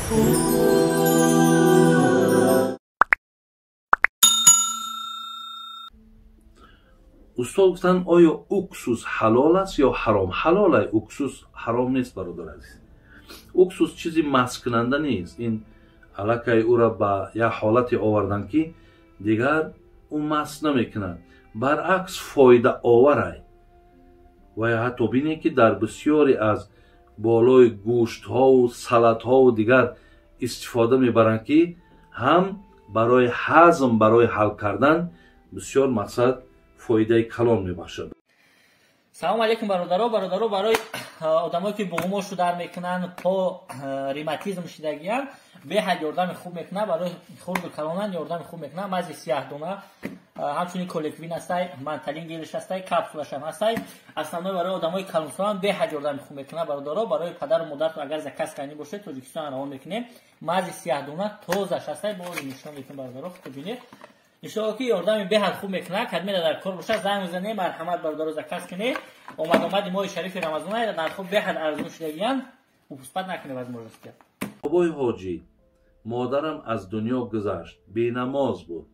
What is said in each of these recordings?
Устод гуфтанд, оё уксус ҳалол аст ё ҳаром? Ҳалол ай, уксус ҳаром нест, бародар азиз. Уксус чизи маҳзкунанда нест. Ин аллакай ӯра ба як ҳолате овардан, ки дигар ӯ маст намекунад, баръакс фоидаовар ай. Ва ҳатто бинед, ки дар бисёре аз болои гӯштҳову салатҳову дигар истифода мебаранд, ки ҳам барои ҳазм, барои ҳал кардан бисёр мақсад фоидаи калон мебахшад. Салому алейкум, бародаро. Бародаро, барои одамое, ки буғумошу дар мекунанд, по ревматизм шидагиян, беҳад ёрдами хуб мекунад. Барои хурду калонан ёрдами хуб мекунад. Мази сияҳдона, ҳамчунин колеквин ҳастай, манталин гелиш ҳастай, капсулашам ҳастай. Основной барои одамои калонсолан беҳад ёрдами хуб мекунад. Бародаро, барои падару модарто агар заказ кардани бошед, Тоҷикистон равон мекунем. Мази сияҳдона тозаш ҳастай, боз нишон мекунем, бародаро, хуб бинед. Иншоалло, ки ёрдами беҳад хуб мекунад. Кадмеда дар кор бошад, занг мезанем. Марҳамат, бародаро, заказ кунед. Омад-омади моҳи шарифи Рамазона, нархҳо беҳад арзон шудагиян, упускать накунед возможности. Бобои ҳоҷӣ, модарам аз дунё гузашт, бенамоз буд,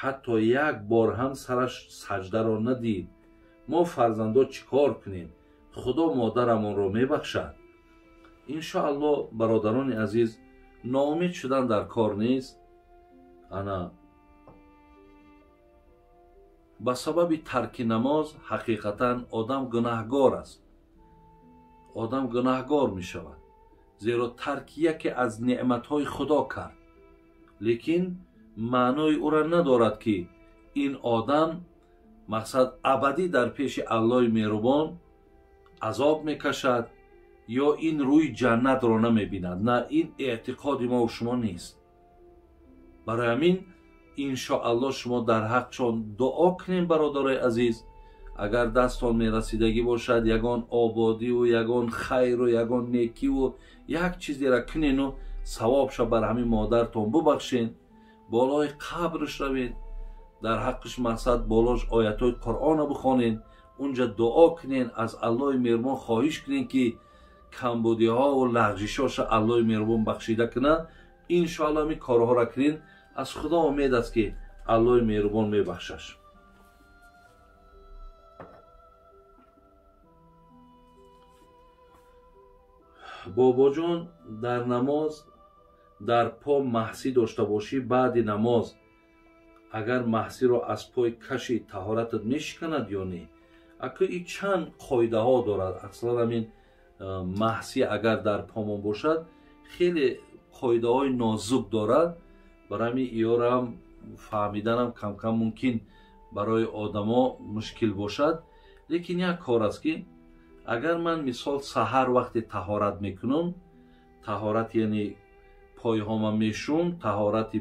ҳатто як бор ҳам сараш саҷдаро надид. Мо фарзандо чӣ кор кунем? Худо модарамонро мебахшад, иншоалло. Бародарони азиз, ноумед шудан дар кор нест. Ана ба сабаби тарки намоз ҳақиқатан одам гунаҳгор аст, одам гунаҳгор мешавад, зеро тарки яке аз неъматҳои Худо кард. Лекин маънои ӯра надорад, ки ин одам мақсад абадӣ дар пеши Аллоҳи меҳрубон азоб мекашад ё ин рӯи ҷаннатро намебинад. На, ин эътиқоди мову шумо нест. Барои ҳамин, иншоалло, шумо дар ҳаққшон дуо кунем. Бародарои азиз, агар дастон мерасидагӣ бошад, ягон ободиву ягон хайру ягон некиву як чизера кунену савобша бар ҳамин модартон бубахшен, болои қабрш равед, дар ҳаққиш мақсад болош оятҳои Қуръона бихонед, унҷа дуо кунен, аз Аллоҳи меҳрубон хоҳиш кунен, ки камбудиҳову лағжишоша Аллоҳи меҳрубон бахшида кунад. Иншоалло, ҳамин корҳоро кунен, аз Худо умед аст, ки Аллоҳи меҳрубон мебахшаш. Бобоҷон, дар намоз дар по маҳсӣ дошта бошӣ, баъди намоз агар маҳсиро аз пой каши, таҳоратат мешиканад ё не? Ака, и чанд қоидаҳо дорад. Аслан ҳамин маҳсӣ агар дар помон бошад, хеле қоидаҳои нозук дорад. Барои ҳамин иёрам фаҳмиданам камкам мумкин барои одамо мушкил бошад. Лекин як кор аст, ки агар ман мисол саҳар вақте таҳорат мекунам, таҳорат яъне пойҳома мешум, таҳорати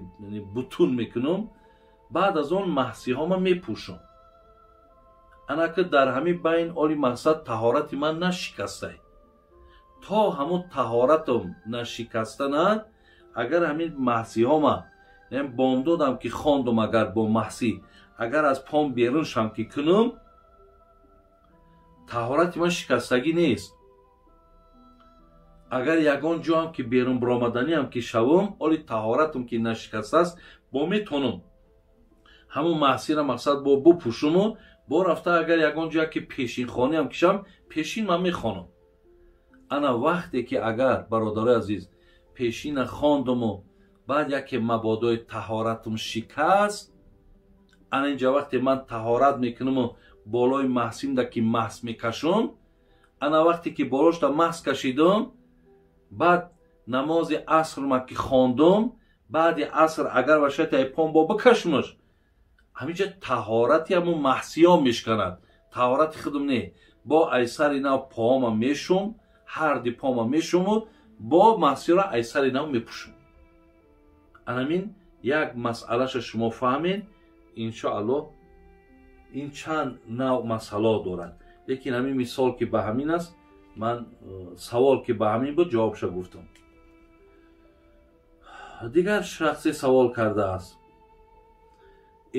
бутун мекунам, баъд аз он маҳсиҳома мепӯшам. Анака дар ҳамин байн оли мақсад таҳорати ман нашикастай. То ҳамун таҳоратам нашикастана, агар ҳамин маҳсиҳома бомдодам ки хондум, агар бо маҳсӣ агар аз пом берун шам ки кунам, таҳорати ман шикастагӣ нест. Агар ягон ҷоам ки берун баромаданиам ки шавам, оли таҳоратам ки нашикастааст, бо метонам ҳамун маҳсира мақсад бо бупӯшуму бо рафта, агар ягон ҷоя ки пешинхониам кишам, пешин ман мехонам. Ана вақте ки агар, бародарои азиз, пешина хондуму баъд яке мабодои таҳоратам шикаст, ана инҷа вақте ман таҳорат мекунаму болои маҳсимда ки маҳс мекашум, ана вақте ки болошда маҳс кашидум, баъд намози аср ма ки хондум, баъди аср агар вашатай пом бо бикашмаш, ҳаминҷа таҳорати ҳамун маҳсиём мешканад, таҳорати худум не. Бо айсари нав поама мешум, ҳарди пома мешуму бо маҳсиёро айсари нав мепӯшум. Анамин як масъалаша шумо фаҳмед, иншоаллоҳ. Ин чанд нав масъало дорад, лекин ҳамин мисол ки ба ҳамин аст, ман савол ки ба ҳамин буд, ҷавобша гуфтам. Дигар шахсе савол кардааст: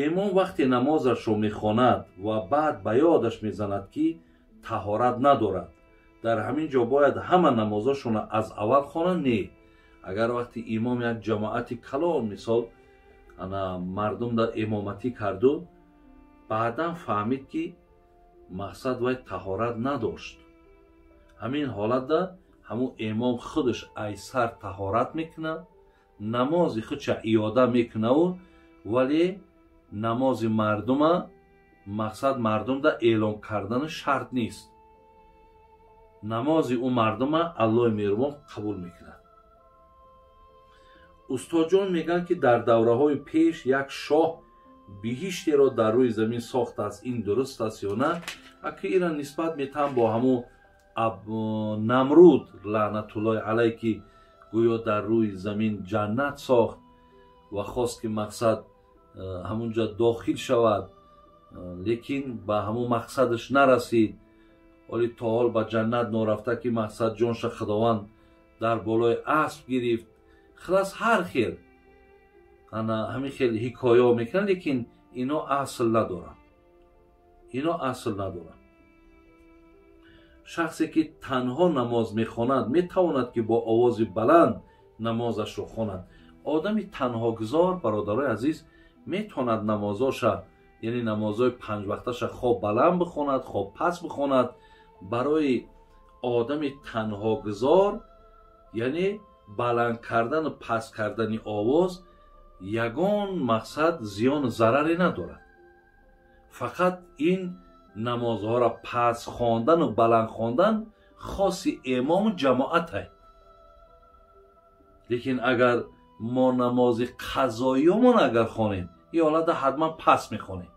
имом вақте намозашро мехонад ва баъд ба ёдаш мезанад, ки таҳорат надорад, дар ҳамин ҷо бояд ҳама намозошонро аз аввал хонад? Не, Агар вақти имом як ҷамоати калон мисол ана мардум дар имоматӣ карду, баъдан фаҳмид, ки мақсад вай таҳорат надошт, ҳамин ҳолатда ҳамун имом худаш айсар таҳорат мекунад, намози худша иёда мекунаву, вале намози мардума мақсад мардумда эълон кардани шарт нест. Намози ӯ мардума Аллоҳи меҳрубон қабул мекунад. Устодҷон, мегӯянд, ки дар давраҳои пеш як шоҳ биҳиштеро дар рӯи замин сохтааст. Ин дуруст аст ё на? Аки ира нисбат метаҳам бо ҳамун Намруд лаънатуллоҳи алайҳ, ки гӯё дар рӯи замин ҷаннат сохт ва хост, ки мақсад ҳамунҷа дохил шавад, лекин ба ҳамун мақсадаш нарасид. Оли то ҳол ба ҷаннат норафта, ки мақсад ҷонша Худованд дар болои асп гирифт. Хилас, ҳар хел ана ҳамин хел ҳикояҳо мекунанд, лекин ино асл надоранд, ино асл надоранд. Шахсе ки танҳо намоз мехонад, метавонад, ки бо овози баланд намозашро хонад? Одами танҳогузор, бародарои азиз, метавонад намозоша, яъне намозҳои панҷвақташа, хоб баланд бихонад, хоб паст бихонад. Барои одами танҳогузор, яъне баланд кардану паст кардани овоз ягон мақсад зиёну зараре надорад. Фақат ин намозҳоро паст хондану баланд хондан хоси имому ҷамоатай. Лекин агар мо намози қазоиёмон агар хонем, ин ҳолатда ҳатман паст мехонем.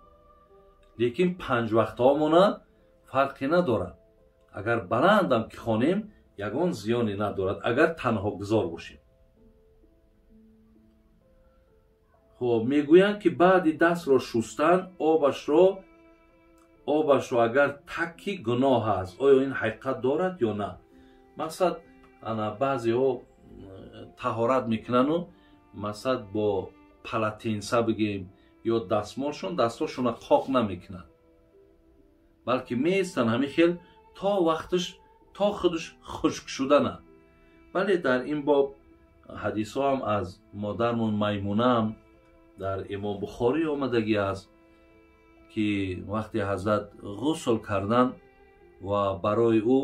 Лекин панҷвақтҳоамона фарқе надорад, агар баландам ки хонем, ягон зиёне надорад, агар танҳогузор бошем. Хоб, мегӯянд, ки баъди дастро шустан обашро агар такки, гуноҳ аст. Оё ин ҳақиқат дорад ё на? Мақсад, ана баъзеҳо таҳорат мекунану мақсад бо полотенца бигем ё дастмолшон дастошонро қоқ намекунанд, балки меистанд ҳамин хел то вақташ, то худаш хушк шудана. Вале дар ин боб ҳадисҳо ҳам аз модармон Маймунаам дар Имом Бухорӣ омадагӣ аст, ки вақте ҳазрат ғусл кардан ва барои ӯ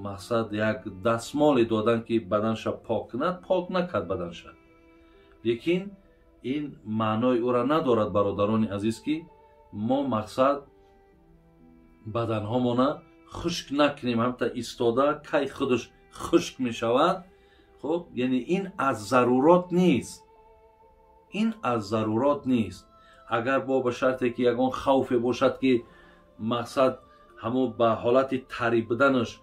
мақсад як дастмоле доданд, ки баданша пок кунад, пок накард баданша. Лекин ин маънои ӯра надорад, бародарони азиз, ки мо мақсад баданҳомона хушк накунем, ҳамта истода, кай худаш хушк мешавад. Хуб, яъне ин аз зарурот нест, ин аз зарурот нест. Агар бо ба шарте ки ягон хавфе бошад, ки мақсад ҳамон ба ҳолати тарӣ буданаш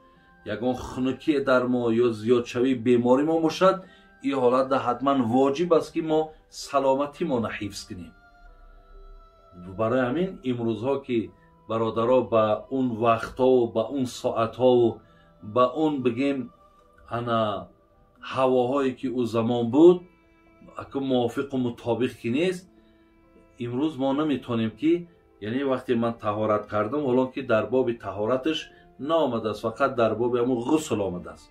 ягон хунукие дар мо ё зиёдшавии беморӣ мо бошад, ин ҳолатда ҳатман воҷиб аст, ки мо саломатимонро ҳифз кунем. Барои ҳамин имрӯзҳо, ки бародаро ба он вақтҳову ба он соатҳову ба он бигем ана ҳавоҳое, ки ӯ замон буд, аку мувофиқу мутобиқ ки нест, имрӯз мо наметавонем, ки яъне вақте ман таҳорат кардам, ҳолон ки дар боби таҳораташ наомадааст, фақат дар боби ҳамун ғусл омадааст.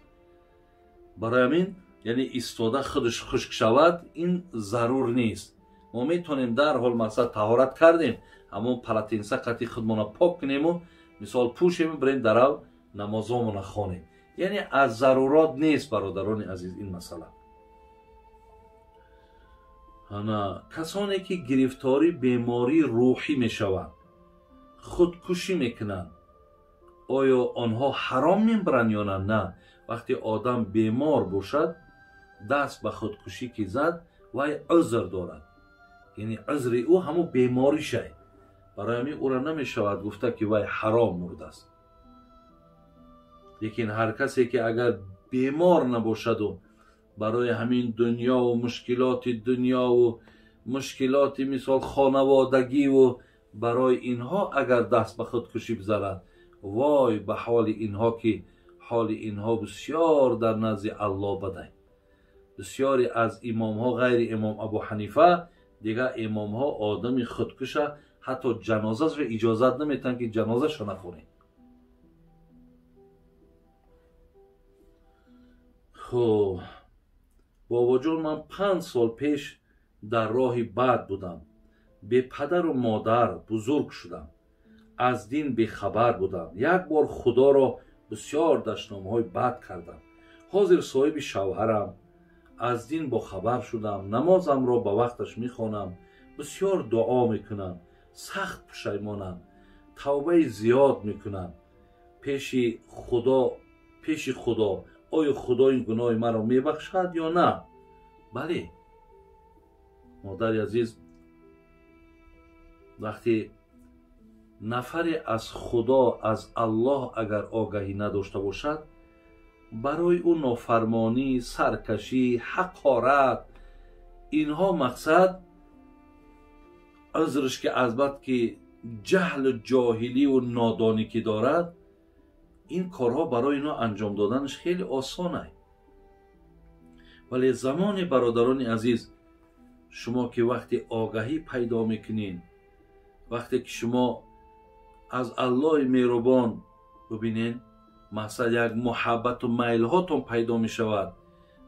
Барои ҳамин, яъне истода худаш хушк шавад, ин зарур нест. Мо метавонем дарҳол мақсад таҳорат кардем, ҳамон полотенца қати худмона пок кунему, мисол, пӯшему, бирем дарав намозомона хонем. Яъне аз зарурот нест, бародарони азиз, ин масъала. Ана касоне ки гирифтори бемории рӯҳӣ мешаванд, худкушӣ мекунанд, оё онҳо ҳаром мебаранд ё на? На, вақте одам бемор бошад, даст ба худкушӣ ки зад, вай узр дорад, яъне узри ӯ ҳамун беморишай. Барои ҳамин ӯра намешавад гуфта, ки вай ҳаром мурдааст. Лекин ҳар касе ки агар бемор набошаду барои ҳамин дунёву мушкилоти дунёву мушкилоти мисол хонаводагиву барои инҳо агар даст ба худкушӣ бизанад, вой ба ҳоли инҳо, ки ҳоли инҳо бисёр дар назди Аллоҳ бадай. Бисёре аз имомҳо, ғайри имом Абу Ҳанифа, дигар имомҳо одами худкуша ҳатто ҷанозаашро иҷозат наметиҳанд, ки ҷанозаашро нахонед. Хуб. Бобоҷон, ман 5 сол пеш дар роҳи бад будам, бепадару модар бузург шудам, аз дин бехабар будам, як бор худоро бисёр дашномҳои бад кардам. Ҳозир соҳиби шавҳарам, аз дин бохабар шудам, намозамро ба вақташ мехонам, бисёр дуо мекунам, сахт пушаймонам, тавбаи зиёд мекунам. Пеши худо оё худо ин гуноҳи маро мебахшад ё на? Бале, модари азиз, вақте нафаре аз худо, аз аллоҳ агар огаҳӣ надошта бошад, барои ӯ нофармонӣ, саркашӣ, ҳақорат, инҳо мақсад узрш ки азбат ки ҷаҳлу ҷоҳиливу нодонӣ ки дорад, ин корҳо барои инҳо анҷом доданаш хеле осон аст. Вале замоне, бародарони азиз, шумо ки вақте огаҳӣ пайдо мекунед, вақте ки шумо аз аллоҳи меҳрубон бибинед, мақсад як муҳаббату майлҳотон пайдо мешавад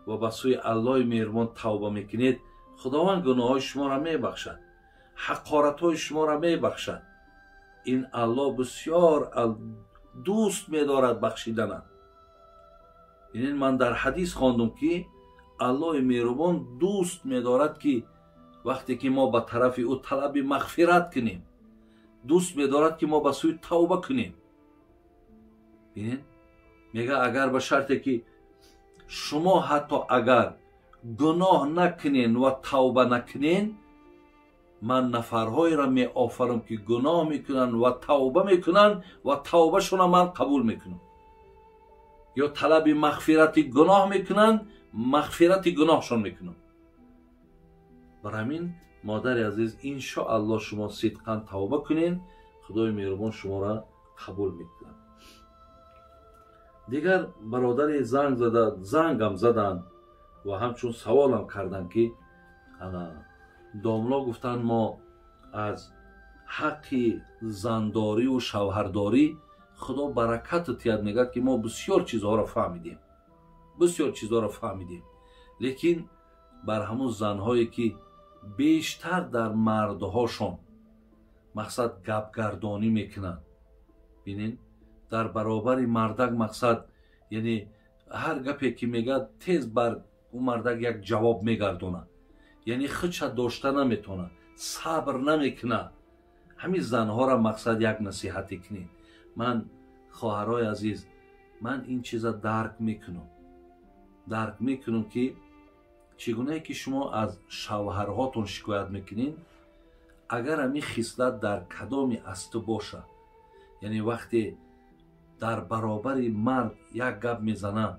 ва ба сӯи аллоҳи меҳрубон тавба мекунед, худованд гуноҳҳои шуморо мебахшад, ҳақоратҳои шуморо мебахшад. Ин аллоҳ бисёр дӯст медорад бахшидана. Бинед, ман дар ҳадис хондум ки аллоҳи меҳрубон дӯст медорад ки вақте ки мо ба тарафи ӯ талаби мағфират кунем, дӯст медорад ки мо ба сӯи тавба кунем. Бинед, мега агар ба шарте ки шумо ҳатто агар гуноҳ накунен ва тавба накунен, ман нафарҳоеро меофарам ки гуноҳ мекунанд ва тавба мекунанд ва тавбашонро ман қабул мекунам. Ё талаби мағфирати гуноҳ мекунанд, мағфирати гуноҳшон мекунам. Бар ҳамин, модари азиз, иншоаллоҳ шумо сидқан тавба кунен, худои меҳрубон шуморо қабул мекунад. Дигар бародаре зангам заданд ва ҳамчун саволам карданд ки домло гуфтанд мо аз ҳаққи зандориву шавҳардорӣ худо баракату тиҳад, мегӯяд ки мо бисёр чизҳоро фаҳмидем, бисёр чизҳоро фаҳмидем, лекин бар ҳамун занҳое ки бештар дар мардҳошон мақсад гапгардонӣ мекунанд, бинед, дар баробари мардак мақсад, яъне ҳар гапе ки мегӯяд тез бар ӯ мардак як ҷавоб мегардонад, яъне худша дошта наметавонад, сабр намекунад. Ҳамин занҳоро мақсад як насиҳате кунед. Ман, хоҳарои азиз, ман ин чиза дарк мекунам, дарк мекунам ки чӣ гунае ки шумо аз шавҳарҳотон шикоят мекунед, агар ҳамин хислат дар кадоме аз ту бошад, яъне вақте дар баробари мард як гап мезанад,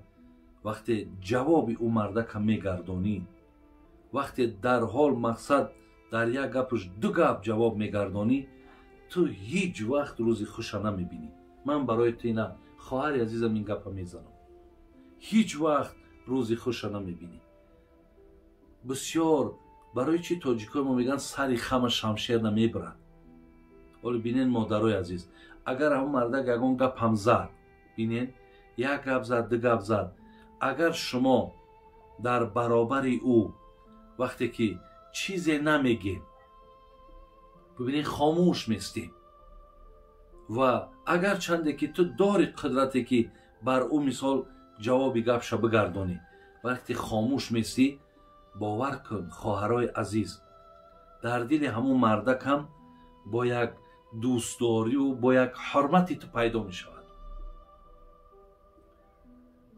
вақте ҷавоби ӯ мардака мегардонӣ, вақте дарҳол мақсад дар як гапаш ду гап ҷавоб мегардонӣ, ту ҳеҷ вақт рӯзи хуша намебинӣ. Ман барои ту ина, хоҳари азизам, ин гапа мезанам, ҳеҷ вақт рӯзи хуша намебинӣ. Бисёр барои чӣ тоҷикои мо мегӯянд сари хама шамшер намебарад? Ҳоло бинед, модарои азиз, агар ҳамон мардак ягон гап ҳам зад, бинед, як гап зад, ду гап зад, агар шумо дар баробари ӯ вақте ки чизе намегем, бибинед, хомӯш местем, ва агар чанде ки ту дори қудрате ки бар ӯ мисол ҷавоби гапша бигардонӣ, вақте хомӯш местӣ, бовар кун, хоҳарои азиз, дар дили ҳамун мардакам бо як дӯстдориву бо як ҳурмати ту пайдо мешавад.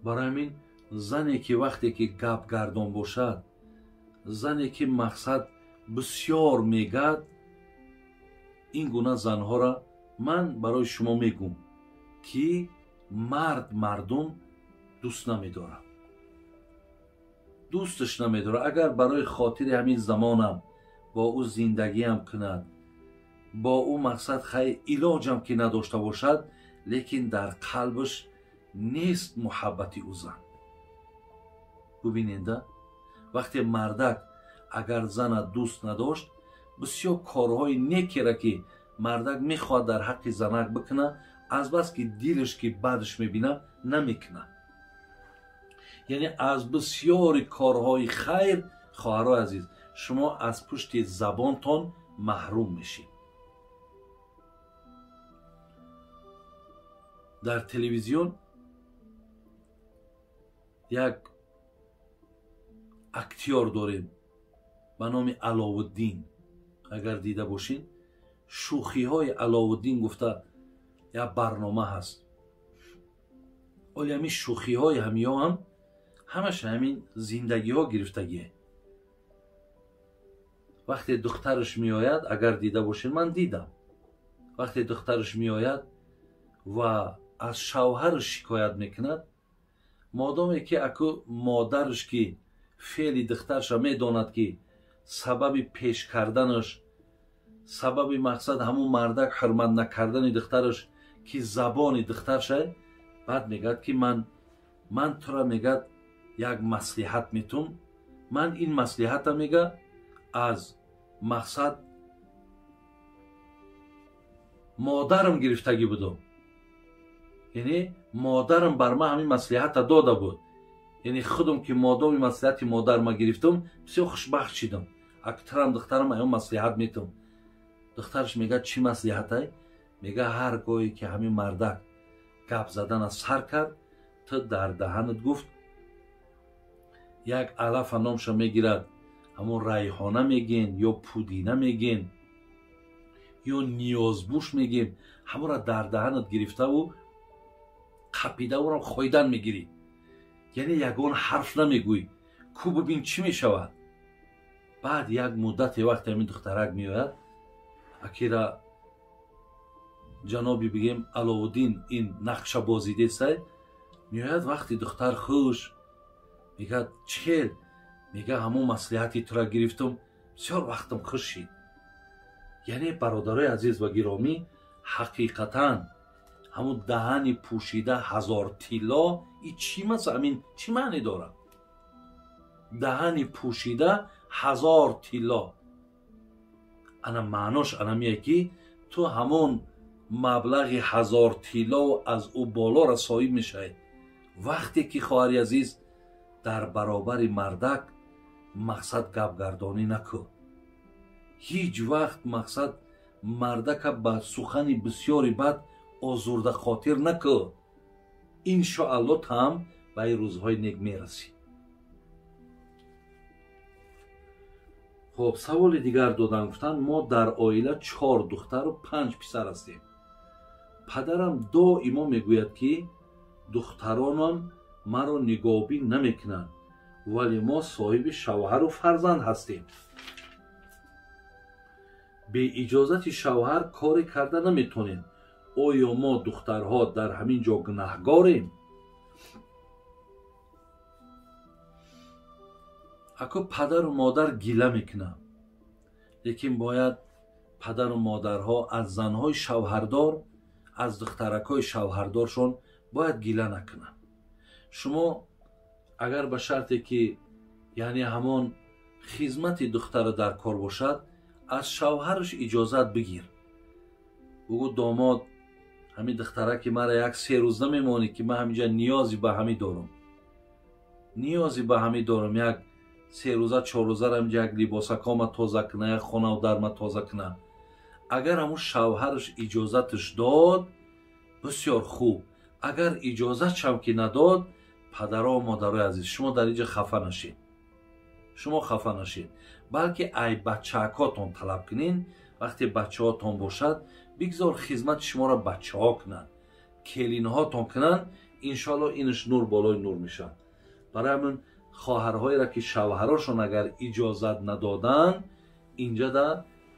Барои ҳамин зане ки вақте ки гапгардон бошад, зане ки мақсад бисёр мегӯяд, ин гуна занҳоро ман барои шумо мегӯм ки мард мардум дӯст намедорад, дӯсташ намедорад. Агар барои хотири ҳамин замонам бо ӯ зиндагиам кунад, бо ӯ мақсад хай илоҷам ки надошта бошад, лекин дар қалбаш нест муҳаббати ӯ зан. Бубиненда, вақте мардак агар зана дӯст надошт, бисёр корҳои некера ки мардак мехоҳад дар ҳаққи занак бикунад, азбаски дилаш ки бадаш мебинад, намекунад. Яъне аз бисёри корҳои хайр, хоҳарои азиз, шумо аз пушти забонтон маҳрум мешед. Дар телевизион як актёр дорем ба номи Аловуддин. Агар дида бошед, шӯхиҳои Аловуддин гуфта як барнома ҳаст. Оли ҳамин шӯхиҳои ҳамиҳо ҳам ҳамаш ҳамин зиндагиҳо гирифтагие. Вақте духтараш меояд, агар дида бошед, ман дидам, вақте духтараш меояд ва аз шавҳараш шикоят мекунад, модоме ки аку модараш ки феъли духтарша медонад, ки сабаби пеш карданаш, сабаби мақсад ҳамун мардак ҳурмат накардани духтараш, ки забони духтарша, баъд мегӯяд ки ман тура мегӯяд як маслиҳат метум, ман ин маслиҳата мега аз мақсад модарам гирифтагӣ будум. Яъне модарам бар ман ҳамин маслиҳата дода буд. Яъне худам ки модоми маслиҳати модарма гирифтум, бисёр хушбахт шидам. Актарам духтарам аён маслиҳат метум. Духтараш мегӯяд чӣ маслиҳатай? Мега ҳар гоҳе ки ҳамин мардак гап задана сар кард, ту дар даҳанат гуфт як алафа номша мегирад, ҳамон райҳона мегӯен ё пудина мегӯен ё ниёзбуш мегӯем, ҳамонро дар даҳанат гирифтаву қапида ӯро хойдан мегирӣ. Яъне ягон ҳарф намегӯӣ, ку бибин чӣ мешавад. Баъд як муддате вақте ҳамин духтарак меояд, акира ҷаноби бигем Аловуддин ин нақшабозӣ десай, меояд вақти духтар хуш мегӯяд чӣ хел? Мега ҳамон маслиҳати тура гирифтум, бисёр вақтам хуш шид. Яъне бародарои азиз ва гиромӣ, ҳақиқатан ҳамун даҳани пӯшида ҳазор тилло и чӣ маса, ҳамин чӣ маъне дорад? Даҳани пӯшида ҳазор тилло, ана маънош анамие ки ту ҳамон маблағи ҳазор тилло аз ӯ болора соҳиб мешавӣ. Вақте ки хоҳари азиз дар баробари мардак мақсад гапгардонӣ накун, ҳеҷ вақт мақсад мардака ба сухани бисёри бад озурда хотир накун. Иншоалло там ба ин рӯзҳои нек мерасӣ. Хоб, саволи дигар додан, гуфтанд мо дар оила 4 духтару 5 писар ҳастем. Падарам доимо мегӯяд ки духтаронам маро нигоҳбин намекунанд, вале мо соҳиби шавҳару фарзанд ҳастем. Бе иҷозати шавҳар коре карда наметонем. Оё мо духтарҳо дар ҳамин ҷо гунаҳгорем? Ако падару модар гила мекунанд, лекин бояд падару модарҳо аз занҳои шавҳардор, аз духтаракҳои шавҳардоршон бояд гила накунанд. Шумо агар ба шарте ки яъне ҳамон хизмати духтара дар кор бошад, аз шавҳараш иҷозат бигир. Бугӯ домод, ҳамин духтараки мара як 3 рӯз намемонӣ ки ман ҳаминҷа ниёзи ба ҳамӣ дорам, ниёзи ба ҳамӣ дорам, як 3 рӯза 4 рӯза ҳаминҷа як либосакома тоза куна, як хонаву дарма тоза куна. Агар ҳамун шавҳараш иҷозаташ дод, бисёр хуб. Агар иҷозатшам ки надод, падаро модарои азиз, шумо дар инҷа хафа нашед, шумо хафа нашед, балки ай бачаакотон талаб кунед. Вақте бачаҳотон бошад, бигзор хизмати шуморо бачаҳо кунанд, келинҳотон кунанд, иншоалло инаш нур болои нур мешавад. Барои ҳамин хоҳарҳоеро ки шавҳарошон агар иҷозат надоданд, инҷа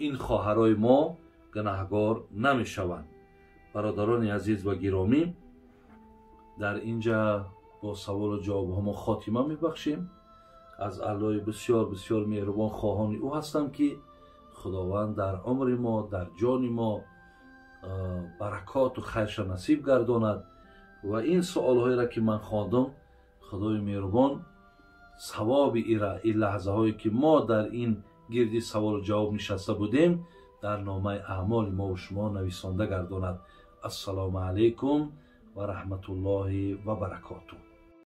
ин хоҳарҳои мо гунаҳгор намешаванд. Бародарони азиз ва гиромӣ, дар инҷа бо саволу ҷавобҳо мо хотима мебахшем. Аз Аллоҳи бисёр бисёр меҳрубон хоҳони ӯ ҳастам ки Худованд дар умри мо, дар ҷони мо баракоту хайрша насиб гардонад ва ин суолҳоеро ки ман хондам, Худои меҳрубон савоби ира, ин лаҳзаҳое ки мо дар ин гирди саволу ҷавоб нишаста будем, дар номаи аъмоли мову шумо нависонда гардонад. Ассалому алайкум ва раҳматуллоҳи ва баракотуҳ.